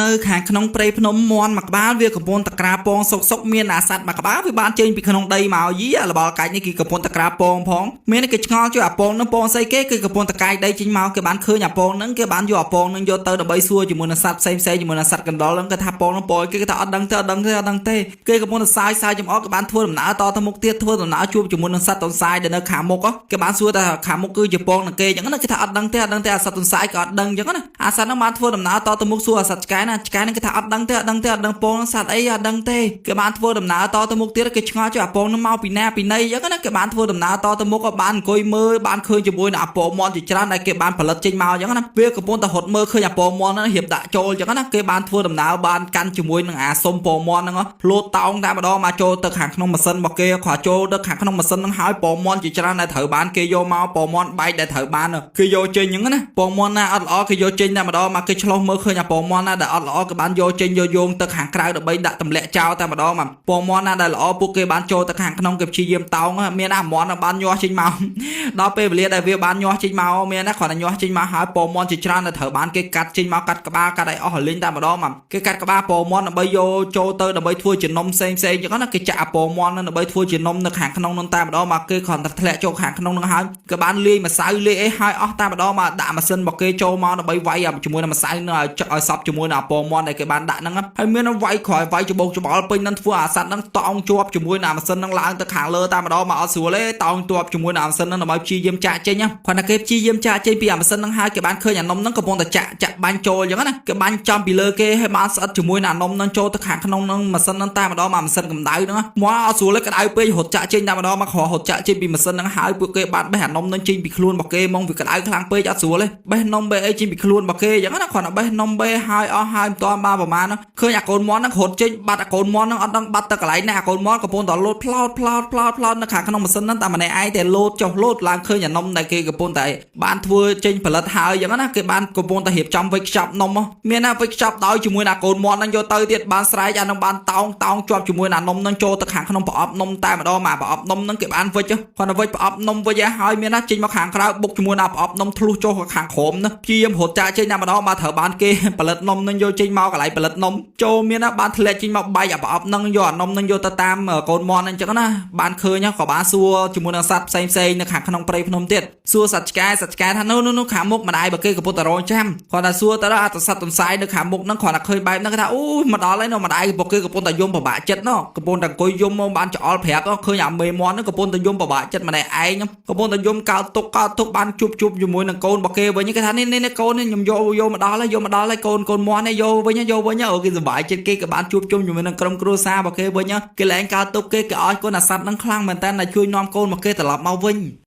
នៅខាងក្នុងព្រៃភ្នំមន់មួយក្បាលវាកំពុងតក្រាពងសុកសុកមានអាសត្វមួយក្បាលវាបានចេញពីក្នុងដីមកយីអាលបលកាច់នេះគេកំពុងតក្រាពងផងមានគេឆ្ងល់ជួយអាពងនឹងពងស្អីគេគេកំពុងតកាយដីចេញមកគេបានឃើញអាពងនឹងគេបានយកអាពងនឹងយកទៅដើម្បីសួរជាមួយនឹងសត្វផ្សេងផ្សេងជាមួយនឹងសត្វកណ្ដុរនឹងគេថាពងនឹងពងគេគេថាអត់ដឹងទេអត់ដឹងទេអត់ដឹងទេគេកំពុងតសាយសាយចំអកគេបានធ្វើដំណើរតទៅមុខទៀតធ្វើដំណើរជួបជាមួយនឹងសត្វទន្សាយដែលនៅខាងមុខគេបានសួរថាខាងមុខគឺជាពងនឹងគេអញ្ចឹងណាគេថាអត់ដឹងទេអត់ដឹងទេអាសត្វទន្សាយក៏អត់ដឹងអញ្ចឹងណាអាសត្វនឹងបានធ្វើដំណើរតទៅមុខសួរអាសត្វឆ្កែណាឆ្កែនឹងគេថាអត់ដឹងទេអត់ដឹងទេអត់ដឹងពងនឹងសត្វអីអត់ដឹងទេគេបានធ្វើដំណើរតទៅមុខទៀតគេឆ្ងល់ចុះអាពងនឹងមកពីណាពីណីអញ្ចឹងណាគេបានធ្វើដំណើរតទៅមុខក៏បានអង្គុយមើលបានឃើញជាមួយនឹងអាពងមន់ជាច្រើនដែលគេបានផលិតចេញមកអញ្ចឹងណាវាកំពុងតែរត់មើលឃើញអាពងមន់ហ្នឹងរៀបដាក់ចូលអញ្ចឹងណាគេបានធ្វើដំណើរបានកាន់ជាមួយនឹងអាសុំពងមន់ហ្នឹងលោតតោងតែម្ដងមកចូលទៅខាងក្នុងម៉ាស៊ីនរបស់គេគ្រាន់ចូលទៅខាងក្នុងម៉ាស៊ីនហ្នឹងហើយពងមន់ជាច្រើនដែលត្រូវបានគេយកមកពងមន់បែកដែលត្រូវបានគេយកចេញអញ្ចឹងណាពងមន់ណាអត់ល្អគេយកចេញតែម្ដងមកគេឆ្លោះមើលឃើញអាពងមន់ណាដែលអត់ល្អគេបានយកចេញយកយោងទៅខាងក្រៅដើម្បីដាក់ទម្លាក់ចោលតែម្ដងមកពងមន់ណាដែលល្អពួកគេបានចូលទៅខាងក្នុងគេព្យាយាមតោងមានអាមន់បានញាស់ចេញមកដល់ពេលវេលាដែលវាបានញាស់ចេញមកមានណាគ្រាន់តែញាស់ចេញមកហើយពងមន់ជាច្រើនដែលត្រូវបានគេកាត់ចេញមកកាត់ក្បាលកាត់ឲ្យអស់រលីងតែម្ដងមកគេកាត់ក្បាលពងមន់ដើម្បីយកចូលទៅដើម្បីធ្វើជានំផ្សេងផ្សេងចឹងណាគេចាក់អាពងមន់ហ្នឹងដើម្បីធ្វើជានំនៅខាងក្នុងនោះតែម្ដងមកគេគ្រាន់តែធ្លាក់ចូលខាងក្នុងនោះហើយគេបានលាយម្សៅលាយអីហើយអស់តែម្ដងមកដាក់ម៉ាស៊ីនរបស់គេចូលមកដើម្បីវាយជាមួយនឹងម្សៅនឹងឲ្យឲ្យសពជាមួយនឹងអាពងមន់ដែលគេបានដាក់ហ្នឹងហើយមានវាយក្រោយវាយច្បោកច្បល់ពេញនឹងធ្វើអាសត្វហ្នឹងតោងជាប់ជាមួយនឹងអាម៉ាស៊ីនហ្នឹងឡើងទៅខាងលើតែម្ដងមកអត់ស្រួលទេតោងជាប់ជាមួយនឹងអាម៉ាស៊ីនហ្នឹងដើម្បីព្យាយាមចាក់ចេញគ្រាន់តែគេព្យាយាមចាក់ចេញពីអាម៉ាស៊ីនហ្នឹងហើយគេបានឃើញអានំហ្នឹងកំពុងតែចាក់ចាក់បាញ់ចូលអញ្ចឹងណាគេបាញ់ចំពីលើគេហើយបានស្អិតជាមួយនឹងអានំហ្នឹងចូលទៅខាងក្នុងហ្នឹងម៉ាស៊ីនហ្នឹងតែម្ដងមកម៉ាស៊ីនកម្ដៅហ្នឹងមកអត់ស្រួលទេក្ដៅពេករត់ចាក់ចេញតែម្ដងមកគ្រាន់រត់ចាក់ចេញពីម៉ាស៊ីនហ្នឹងហើយពួកគេបានបេះអានំហ្នឹងចេញពីខ្លួនរបស់គេហ្មងវាក្ដៅខ្លាំងពេកអត់ស្រួលទេបេះនំបេះអីចេញពីខ្លួនរបស់គេអញ្ចឹងណាគ្រាន់តែបេះនំបេះហើយអស់ហើយមិនតាន់បានប្រហែលឃើញអាកូនមន់ហ្នឹងរត់ចេញបាត់អាកូនមន់ហ្នឹងអត់ដឹងបាត់ទៅកន្លែងណាអាកូនមន់កំពុងតែលោតផ្លោតផ្លោតផ្លោតផ្លោតនៅខាងក្នុងម៉ាស៊ីនហ្នឹងតែម្នាក់ឯងតែលោតចុះលោតឡើងឃើញអានំដែលគេកំពុងតែបានធ្វើចេញផលិតហើយអញ្ចឹងណាគេបានកំពុងតែរៀបចំវេចខ្ចប់នំមានណាវេចខ្ចប់ដោយជាមួយនឹងអាកូនមន់ហ្នឹងយកទៅទៀតបានស្រែកអានឹងបានតោងតោងជាប់ជាមួយនឹងអានំហ្នឹងចូលទៅខាងក្នុងប្រអប់នំតែម្ដងមកប្រអប់នំហ្នឹងគេបានវេចគាត់ទៅវេចប្រអប់នំវេចឲ្យមានណាចេញមកខាងក្រៅបុកជាមួយនឹងប្រអប់នំធ្លុះចុះខាងក្រោមណាព្យាយាមរត់ចាក់ចេញតែម្ដងមកត្រូវបានគេផលិតនំហ្នឹងយកចេញមកកន្លែងផលិតនំចូលមានណាបានធ្លាក់ចេញមកបែកអាប្រអប់ហ្នឹងយកអានំហ្នឹងយកទៅតាមកូនមន់ហ្នឹងអញ្ចឹងណាបានឃើញក៏បានសួរជាមួយនឹងសត្វផ្សេងផ្សេងនៅខាងក្នុងព្រៃភ្នំទៀតសួរសត្វឆ្កែសត្វឆ្កែថានោះនោះនោះខាងមុខម្ដាយបើគេកំពុងតែរងចាំគាត់ថាសួរទៅដល់អត្តសត្វទន្សាយនៅខាងមុខហ្នឹងគ្រាន់តែឃើញបែបហ្នឹងគេថាអូមកដល់ហើយនោះម្ដាយពួកគេកំពុងតែយំពិបាកចិត្តណោះកំពុងតែអង្គុយយំមកបានច្អល់ប្រាប់ឃើញអាមេមន់ហ្នឹងកំពុងតែយំពិបាកចិត្តម្នាក់ឯងកំពុងតែយំកោតទុកកោតទុកបានជួបជួបជាមួយនឹងកូនរបស់គេវិញគេថានេះនេះកូននេះខ្ញុំយកយកមកដល់ហើយយកមកដល់ហើយកូនកូនមន់នេះយកវិញយកវិញអូគេសប្បាយចិត្តគេក៏បានជួបជុំជាមួយនឹងក្រុមគ្រួសាររបស់គេវិញគេលែងកោតទុកគេគេឲ្យកូនអាសត្វហ្នឹងខ្លាំងមែនតើជួយនាំកូនមកគេត្រឡប់មកវិញ។